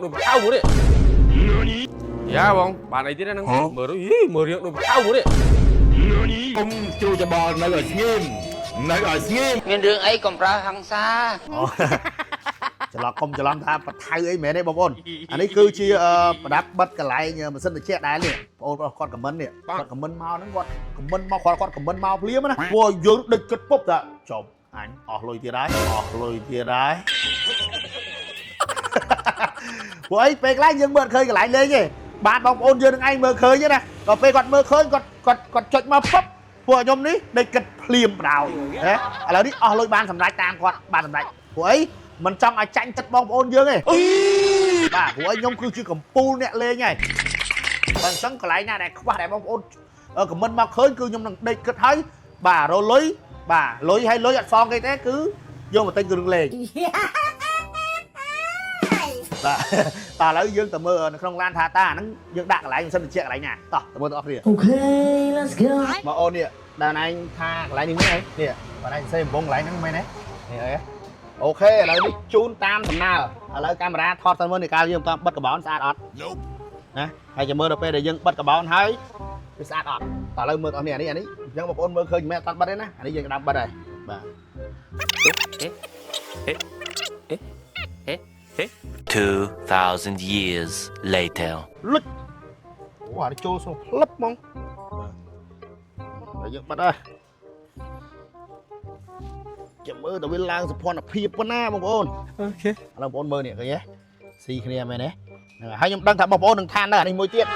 ដូចបថៅមួយនេះយ៉ាបងបានអីទៀតហ្នឹងមើលយីមើលរៀងដូចបថៅមួយនេះ កុំជ្រួចច្បល់នៅឲ្យស្ងៀមនៅឲ្យស្ងៀម មានរឿងអីកុំប្រើហិង្សា អូច្រឡំកុំច្រឡំថាបថៅអីមែនទេបងប្អូនអានេះគឺជាប្រដាប់បិទកន្លែងម៉ាស៊ីនត្រជាក់ដែរនេះបងប្អូនគាត់ខមមិននេះគាត់ខមមិនមកហ្នឹងគាត់ខមមិនមកគាត់គាត់ខមមិនមកភ្លាមណាព្រោះយើងដេកគិតពុបថាចប់អញអស់លុយទៀតហើយអស់លុយទៀតហើយ ព្រោះអីពេលខ្លះយើងមើលឃើញកន្លែងលេងទេបាទបងប្អូនយើងនឹងឯងមើលឃើញទេណាដល់ពេលគាត់មើលឃើញគាត់គាត់គាត់ចុចមកពុបពួកខ្ញុំនេះដេកគិតភ្លាមបដ ாய் ហ៎ឥឡូវនេះអស់លុយបានសម្រេចតាមគាត់បានសម្រេចព្រោះអីមិនចង់ឲ្យចាញ់ចិត្តបងប្អូនយើងទេបាទព្រោះអីខ្ញុំគឺជាកំពូលអ្នកលេងហើយបើមិនចឹងកន្លែងណាដែលខ្វះដែលបងប្អូនខមមិនមកឃើញគឺខ្ញុំនឹងដេកគិតហើយបាទរលុយបាទលុយហើយលុយអត់សងគេទេគឺយកមកទិញគ្រឿងលេង បាទតើឥឡូវយើងទៅមើលនៅក្នុងឡានថាតាហ្នឹងយើងដាក់កន្លែងម៉ាស៊ីនត្រជាក់កន្លែងណាតោះទៅមើលទាំងអស់គ្នា Okay, let's go. មកអូននេះដល់ឯងថាកន្លែងនេះមែនអីនេះបងឯងសេកំពងកន្លែងហ្នឹងមែនទេនេះអី OK ឥឡូវនេះជូនតាមសំណើឥឡូវកាមេរ៉ាថតសិនមើលនេះកាលយើងមិនតាន់បិទកបោនស្អាតអត់ណាហើយចាំមើលដល់ពេលដែលយើងបិទកបោនហើយវាស្អាតអត់តើឥឡូវមើលទាំងអស់នេះអានេះអានេះអញ្ចឹងបងប្អូនមើលឃើញមែនអត់តាន់បិទទេណាអានេះយើងក្តាប់បិទហើយបាទ 2,000 years later. លុចអូអានេះចូលស្នោះផ្លឹបហ្មងបាទហើយយើងបិទហើយចាំមើលតើវាឡើងសភនភាពប៉ុណ្ណាបងប្អូន OK ឥឡូវបងប្អូនមើលនេះឃើញទេស៊ីគ្នាមែនទេហ្នឹងហើយហើយខ្ញុំដឹងថាបងប្អូននឹងថានៅអានេះមួយទៀត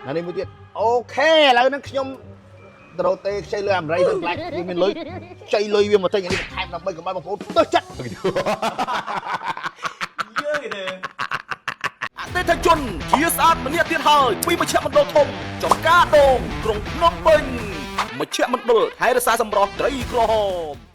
អានេះមួយទៀត OK ឥឡូវហ្នឹងខ្ញុំត្រូវទេខ្ចីលុយអាមេរិកទៅខ្លាចវាមានលុយខ្ចីលុយវាមកទិញអានេះបន្ថែមដើម្បីកុំឲ្យបងប្អូនទើសចិត្ត អតិថិជនជាស្អាតម្នាក់ទៀតហើយពីមជ្ឈមណ្ឌលធំចំការដងក្រុងភ្នំពេញមជ្ឈមណ្ឌលថែរក្សាសម្រស់ត្រីក្រហម។